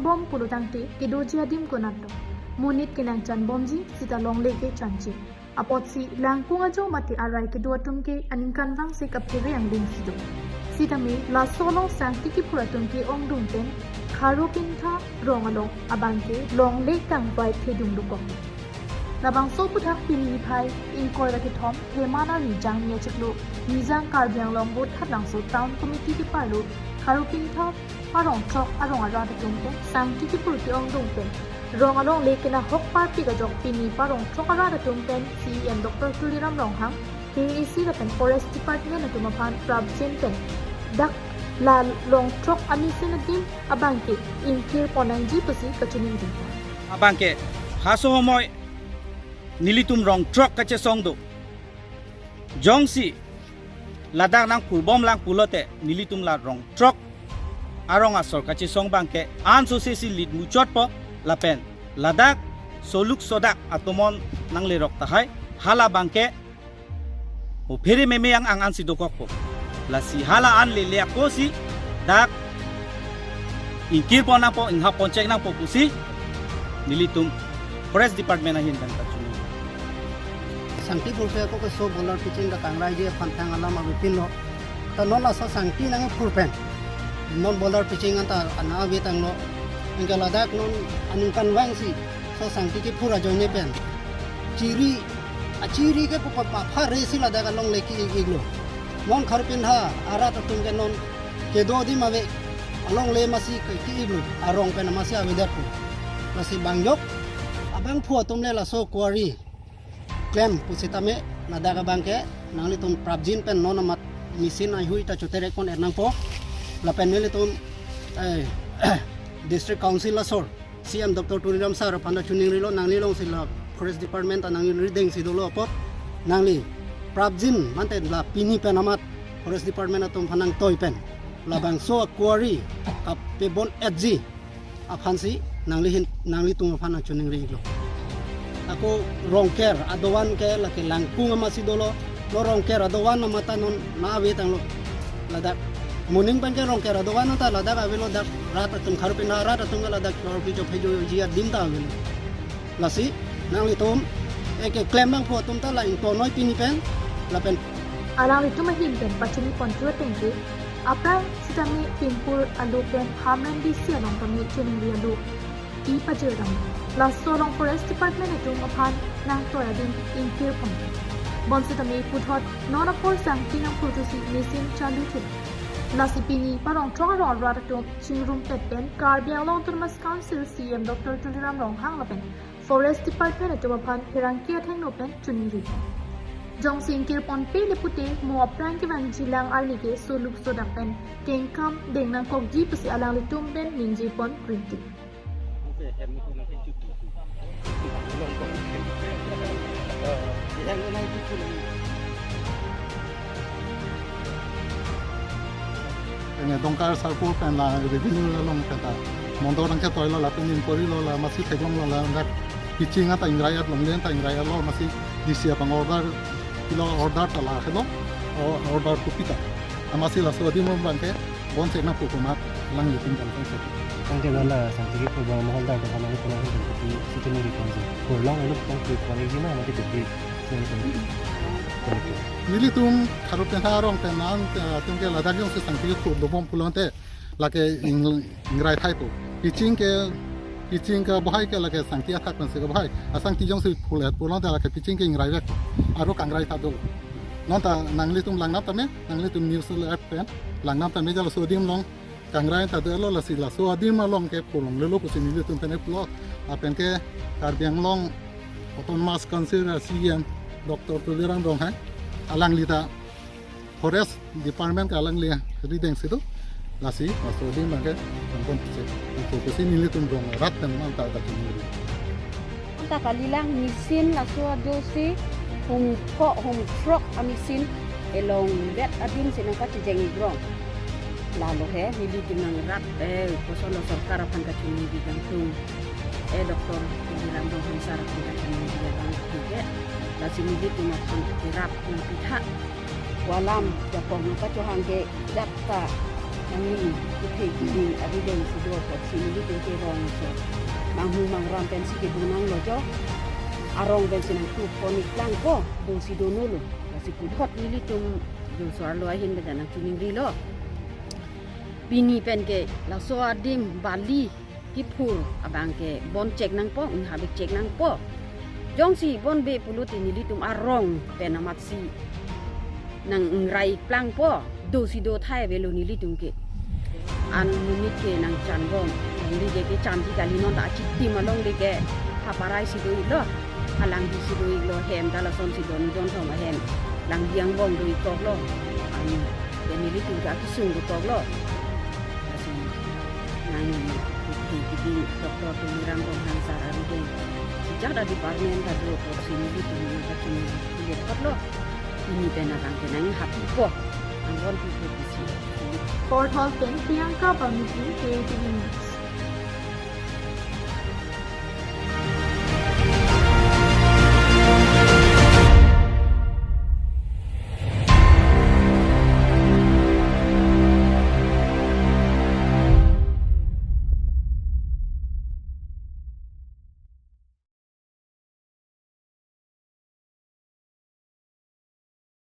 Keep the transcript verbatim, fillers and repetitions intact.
bom pulo tangte kedoji adim konatlo. Monit kenang chan bomji sita longle ke chanji. Apotsi langkung ajo mate arai kedo atum ke aningkanvang si kaphere angdeng si do. Sitame laso along sangti kiphur atum ke ongdung pen Kharopintha rong along abang ke longle kangvai thedung dokok. Labangso aphuthak pini niphai ingkoi ra kethom Theman arni Jangmi achiklo Nijang Karbi Anglong Vothatlangso Town Committee keparlo Kharopintha parong throk arong arat atum pen sangti kiphur ke-ongdung pen rong alongle kenahok parpik ajok pini parong throk arat atum pen C E M Doctor Tuliram Ronghang, K A A C lapen Forest Department atum aphan prapjin pen dak la rong throk amesen adim abang ke ingkir pon nangji pusi kachiningri. Abang ke haso homoi nelitum rong throk kachesong do. Jongsi ladak nangphurbom lang pulote nelitum la rong throk arong asor kachesong abang ke ansose si lit muchotpo lapen ladak soluk sodak atomon nanglerok tahai, hala abang ke o phere meme ang ang ansi dokokpo. Lasi hala an lele ako si dak ingkir pon nangpo, inghap pon chek nangpo pusi nelitum Forest Department ahin pen kachini. Sangti purpe ako ke so bolar pitching ta kangraiji aphan thang alam avepinlo. Ta non laso sangti nangphur pen non bolar pitching anta ana ave tanglo. Anke ladak non aningkanvang si so sangti kiphur ajoine pen chiri, achiri ke pupa papha re si ladak alongle ki-ik-iklo. Non Kharopintha arat atum ke non kedo adim ave, alongle masi ke ki-iklo, arong pen masi avedet pu. Lasi bang jok abangphu atum le laso quarry klem pusitame ladak abang ke nanglitum prapjin pen non amat machine ahui ta choterek pon er nangpo. Lapen nelitum, eh, District Council asor C M Doctor Tuliram sir aphan ta chiningrilo, nangli along si la Forest Department ta nangli rideng si dolo apot nangli prapjin mante la pini pen amat Forest Department atum aphan nangtoi pen labangso quarry kapebon-etji aphan si nangli hin, nanglitum aphan nangchiningrilo. Ako Rongker adovan ke lake langkung ama si dolo. Lo Rongker adovan ama ta non na ave tanglo. Ladak moning pen ke Rongker adovan ta ladak avelo, dak rat atum, Kharopintha rat atum ke ladak chor pi chop hejo ji adim ta avelo. Lasi nanglitum eke klem abangphu atum ta la ingtonnoi pini pen lapen alanglitum ahin pen pachini pon thu ateng ke aphrang sitame Pinpur alo pen Hamren D C along tame chiningri alo pi pajir dam. Laso along Forest Department atum aphan nangtoi adim ingkir pon. Bonsitame puthot non apor sangti nangphurthusi machine chalu thek. Lasi pini parong throk arong arat atum chingrumpet pen Karbi Anglong Autonomous Council C M Doctor Tuliram Ronghang lapen Forest Department atum aphan pherangke athengno pen chiningri. Jongsi ingkir ponpe le pute mo aphrang kevangji lang arni ke soluk sodak pen kengkam deng nangkokji pusi alanglitum pen ningje pon rinti. Ene Dongkar Sarpo pen la revenue along pen ta mondol rang ketoilo lapen inquiry lo la masi theklonglo, la dak pitching anta ingrai-et longle anta ingrai-etlo, masi D C aphan order pilo, order ta la helo, o-, order kopi ta. Amasi laso adim abang ke bon chek nangpo komat alanglitum jangkang chek. Tangte la sangti kiphur abang ma holdar ta kama ni puna hin kopi si chiningri ponji. Kurlong elo tang kopi college ma mate kopi. Nelitum Kharopintha arong pen an, eh, atum ke ladak jongsi sangti kiphur dobom pulote lake ing-, ingrai thaipo. Pitching ke, pitching ke bohai ke lake sangti athak pensi ke bohai. Asangti jongsi phurlo pulote lake pitching ke ingraivek. Aro kangrai tha do. Non ta nanglitum langnap tame, nanglitum news app pen langnap tame, jala laso adim along kangrai ta dolo, lasi laso adim along ke phurlonglelo pusi nelitum pen pulo. Lapen ke Karbi Anglong Autonomous Council a C M Doctor Tuliram Ronghang, alangli ta Forest Department ke alangli rideng si do. Lasi laso adim abang ke nangpon pusi, nangpon pusi nelitum rong arat pen manta ta chiningri. Anta kalilang machine laso ajo si hum ko hum throk a machine elongvet adim si nangkachijeng-ik rong. Lalo he nelitum nangrap, eh, koson lo sorkar aphan kachiningri kangtung. Eh, Doctor Tuliram Ronghang sir aphan kachiningri kangtung ke. Lasi nelitum aphan kerap nangpitha. Walam japong nangkachohang ke dak ta Nangli kethe keding arideng si do apotsi nelitum ke rong so manghumang ram pensi kedun nanglo jo. Arong pensi nangtup pon-ik plangpo, do si do nolo. Lasi puthot nelitum Jongso arlo ahin pen nangchiningrilo. Pini pen ke laso adim bali kiphur abang ke bon chek nangpo, inghabek chek nangpo. Jongsi bon be pulote nelitum arong pen amatsi nang ingrai plangpo, do si do thai avelo nelitum ke. An monit ke nangchan bom, alangli ke kechan ti kali, non ta achitim along le ke haparai si do-iklo, alangli si do-iklo, hem ta lasonsi don don thom ahem, alangli angbong do-ik toklo, an ke nelitum ke akesung do toklo. Lasi nangli kethe keding Doctor Tuliram Ronghang sir arideng, sijak ta department ta do apotsi nelitum nangkachini kulit hotlo. Pini pen abang ke nang happy po, angbong pipo pusi. Porthol pen Priyanka Pamiti, K T V News.